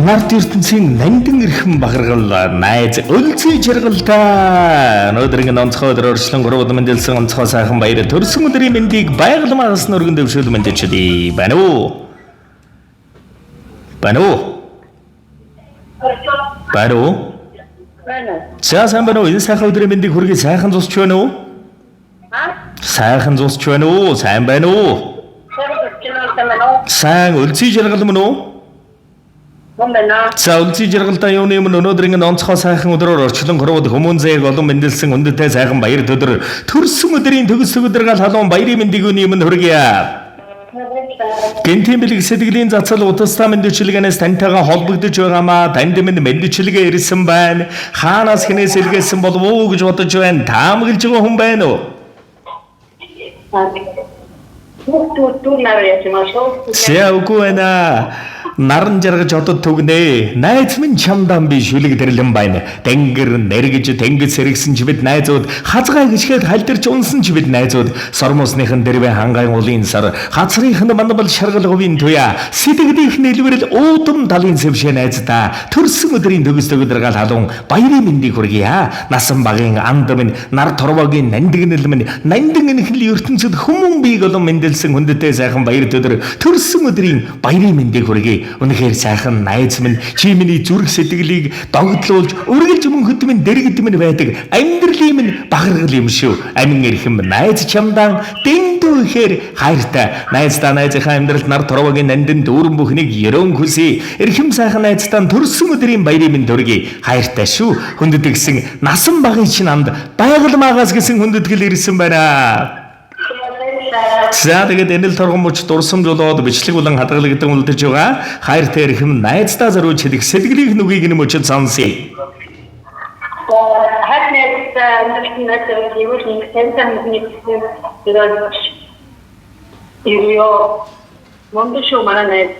Нарт ертөнцийн нандин эрхэм бахаргал найз өлзий жаргалтай өнөөдрийн онцгой өдөр орчлон 3 мэндэлсэн онцгой сайхан баяр төрсөн өдрийн мэндийг байгаламаас нүргэн дэвшүүл мэндчилье. Байна уу? Байна уу? Байна уу? Байна. За, сайн байна уу? Энэ сайхан өдрийн мэндийг хүргэе. Сайхан зусч байна уу? Аа? Сайхан зусч байна уу? Сайн байна уу? Сайн байна уу? Сайн өлзий жаргал мөн үү? Мөн байна. За, өлзий жаргалтай юуны өмнө өнөөдрийн энэ онцгой сайхан өдрөөр орчлон хорвоод хүмүүн зээг олон мэндэлсэн өндөтэй сайхан баяр төдөр төрсөн өдрийн төгс өдөр гал халуун баярын мэндийг юуны өмнө хүргье. Гэнтийн бэлэг сэтгэлийн цацал утастай мэндчилгээнээс тантайгаа холбогдож байгаамаа танд минь мэндчилгээ ирсэн байна. Хаанаас хинээс илгээсэн болов уу гэж бодож байна. Таамаглаж байгаа хүн байна уу? Хүүхдүүд дүү нар яаж юм аа? За, үгүй байна. Наран жаргаж одод түгнэ. Найз минь чамдаан би шүлэг дэрлэн байна. Тэнгэр нэргэж тэнгис сэргсэн ч бид найзууд хазгай гიშгээд халдирч унсан ч бид найзууд сормосныхан дэрвэ хангайн улын сар хацрынх нь манбал шаргал говийн туяа сэтгэлийнх нь илвэрл уудам далын сэвшээ найздаа төрсөн өдрийн төгс төгөдргал халуун баярын мэндийг хүргье. Насан багийн анд минь нар торвогийн нандинэл минь нандин энхэл ертөнцид хүмүүн биег олон мэндэлсэн хүндтэй сайхан баяр өдөр төрсөн өдрийн баярын мэндийг хүргэе. Үнэхээр сайхан найз минь, чи миний зүрх сэтгэлийг догдлуулж үргэлж мөнхөд минь дэргэд минь байдаг амьдралын минь багаргал юм шүү. Амин эрхэм найз чамдаан дэндүү ихээр хайртай. Найздаа найзынхаа амьдралд нар торвогийн нандин дүүрэн бүхнийг ерөөн хүсье. Эрхэм сайхан найздаа төрсөн өдрийн баярын мэнд хүргэе. Хайртай шүү. Хүндэтгсэн насан багын чинь анд байгалмаагаас гэсэн хүндэтгэл ирсэн байна. За, тэгээд энэл торгон мөч дурсамж болоод бичлэг болон хадгалагдсан үлдэж байгаа. Хайртай эрхэм найздаа зориулж хэлэх сэтгэлийн нүгийг нь мөчөд сонсъё. Хайр найз амьдралд найз ивэл нэг тантай мэдний тэр ирё. Монд шүү манай найз.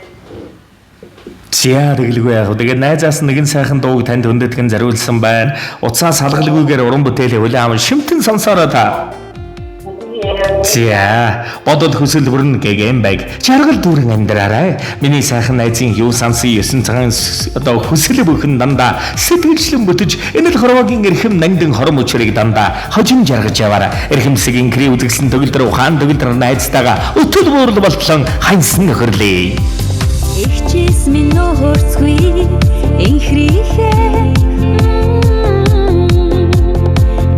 За, тэгэлгүй яах вэ? Тэгээд найзаас нэгэн сайхан дууг танд хүндэтгэн зориулсан байна. Уцаас салгалгүйгээр уран бүтээлээ хүлээн аван шимтэн сонсоорой та. За, бодол хүсэл бүрэн гэгээн байг. Жаргал дүүрэн амьдраарай. Миний сайхан найзын юу сансан 9 цагаан одоо хүсэл бүхэн дандаа сэтгэлчлэн бүтэж энэ л хорвоогийн эрхэм нандин хором өчрийг дандаа хожим жаргаж яваарай. Эрхэмсэг инкри үзэгсэн төгөлдөр ухаан төгөлдөр найзтайгаа өтөл буурал болтлон ханьсан нөхөрлөе. Ихчээс минь нөхөрцгүй инхрийнхээ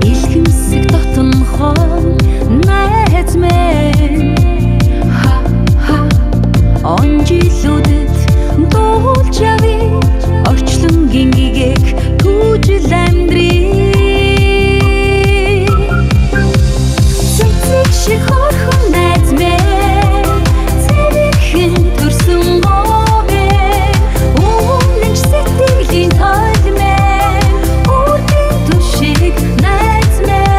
илхэмсэг дотнохоо найз мэн ха ха он жилүүдэд дуулж явъя орчлонгийн гэгээг түүжил амьдрий цэцэг шиг хөрхөн найз мэн цэвэхэн төрсөн говэ үнэн ч сэтгэлийн тойл мэн үрдийн түшиг найз мэн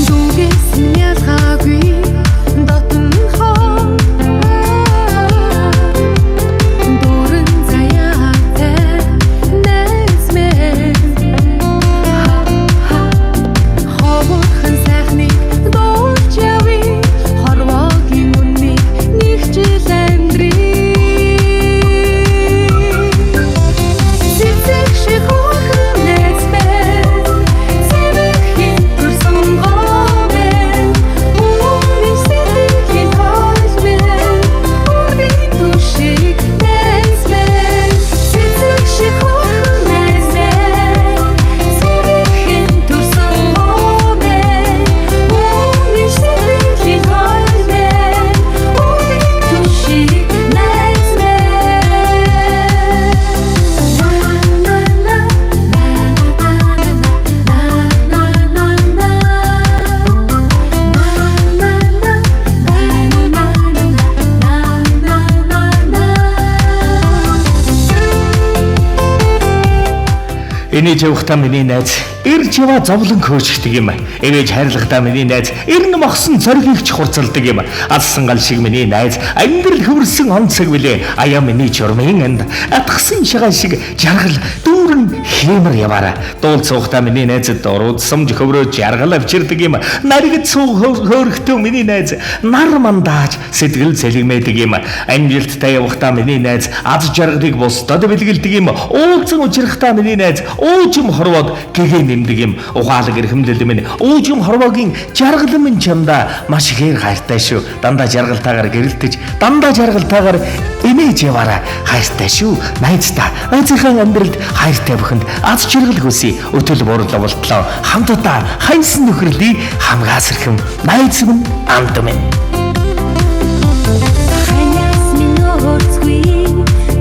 Дүгээс нь ялгаагүй дотнохоо дүүрэн заяатай найз мэн ховорхон сайхныг дуулж явъя хорвоогийн үннийг нэгжил амьдрий цэцэг шиг хөрхөн найз мэн цэвэхэн төрсөн говь үнэн сэтгэлийн тойл мэн үрдийн түшиг найз мэн цэцэг шиг хөрхөн найз мэн цэвэхэн төрсөн говь үнэн сэтгэлийн тойл мэн үрдийн түшиг найз мэн. Энийж явахдаа миний найз ирж яваа зовлон хөшгдөг юм. Эвэж хайрлахдаа миний найз эрн мохсон зоригч хурцалдаг юм. Алсан гал шиг миний найз амьдрал хөвөрсөн он цаг билээ. Аяа миний журмын анд атгсан шагаан шиг жаргал дүү Дүүрэн хиймэр яваарай. Дуул цуухтаа миний найзад дуруудсамж хөврөө жаргал авчирдаг юм. Наригд суух хөөрхтөө миний найз нар мандааж сэтгэл сэлгмээдэг юм. Амжилттай явахдаа миний найз аз жаргалыг бусдад бэлгэлдэг юм. Уулзан учрахтаа миний найз уужим хорвоод гэгээ нэмдэг юм. Ухаалаг эрхэмлэл минь уужим хорвоогийн жаргал минь чамдаа маш ихээр хайртай шүү. Дандаа жаргалтайгаар гэрэлтэж, дандаа жаргалтайгаар инээж яваарай. Хайртай шүү. Найздаа, найзынхаа амьдралд хайртай бүхэнд аз жаргал хүсье. Өтөл буурлаа болтлоо. Хамтдаа хайнсан нөхөрлөе хамгаас эрхэм. Найз минь амт минь. Ханаас минь өөрцгүй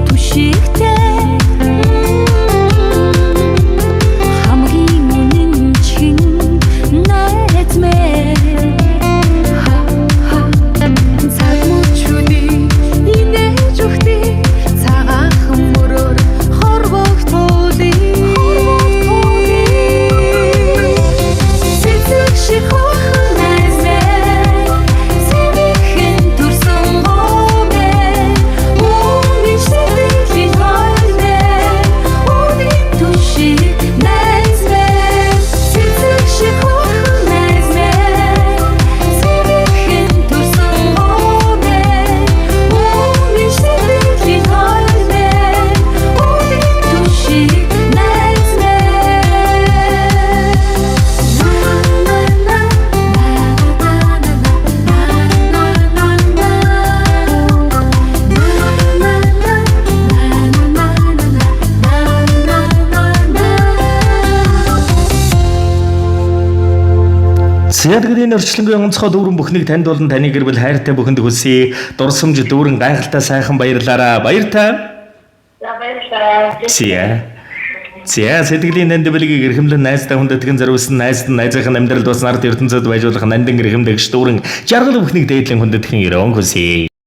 түшигтэй хамгийн үнэн чин найз мэн Ха ха цаг мөчүүдийг инээж өгдөг цагаахан мөрөөр хорвог туулыг Цэцэг шиг хөөрхөн найз мэн Цэвэхэн төрсөн гомэн Үнэн сэтгэлийн тойл мэн Үнэн түшиг найз мэн Цэцэг шиг хөөрхөн найз мэн Цэвэхэн төрсөн гомэн Үнэн сэтгэлийн тойл мэн Үнэн түшиг найз мэн. Зядгэрийн орчлонгийн онцгой дүүрэн бүхнийг танд болон таны гэр бүл хайртай бүхэнд хүсье. Дурсамж дүүрэн гайхалтай сайхан баярлаараа. Баяртай. За баярлалаа. Зя. Зя сэтгэлийн нанд бэлгийг эрхэмлэн найздаа хүндэтгэн зориулсан найзд нь найзынх нь амьдралд бас нарт ертөнцид байж болох нандин эрхэмлэгч дүүрэн жаргал бүхнийг дээдлэн хүндэтгэн өрөөн хүсье.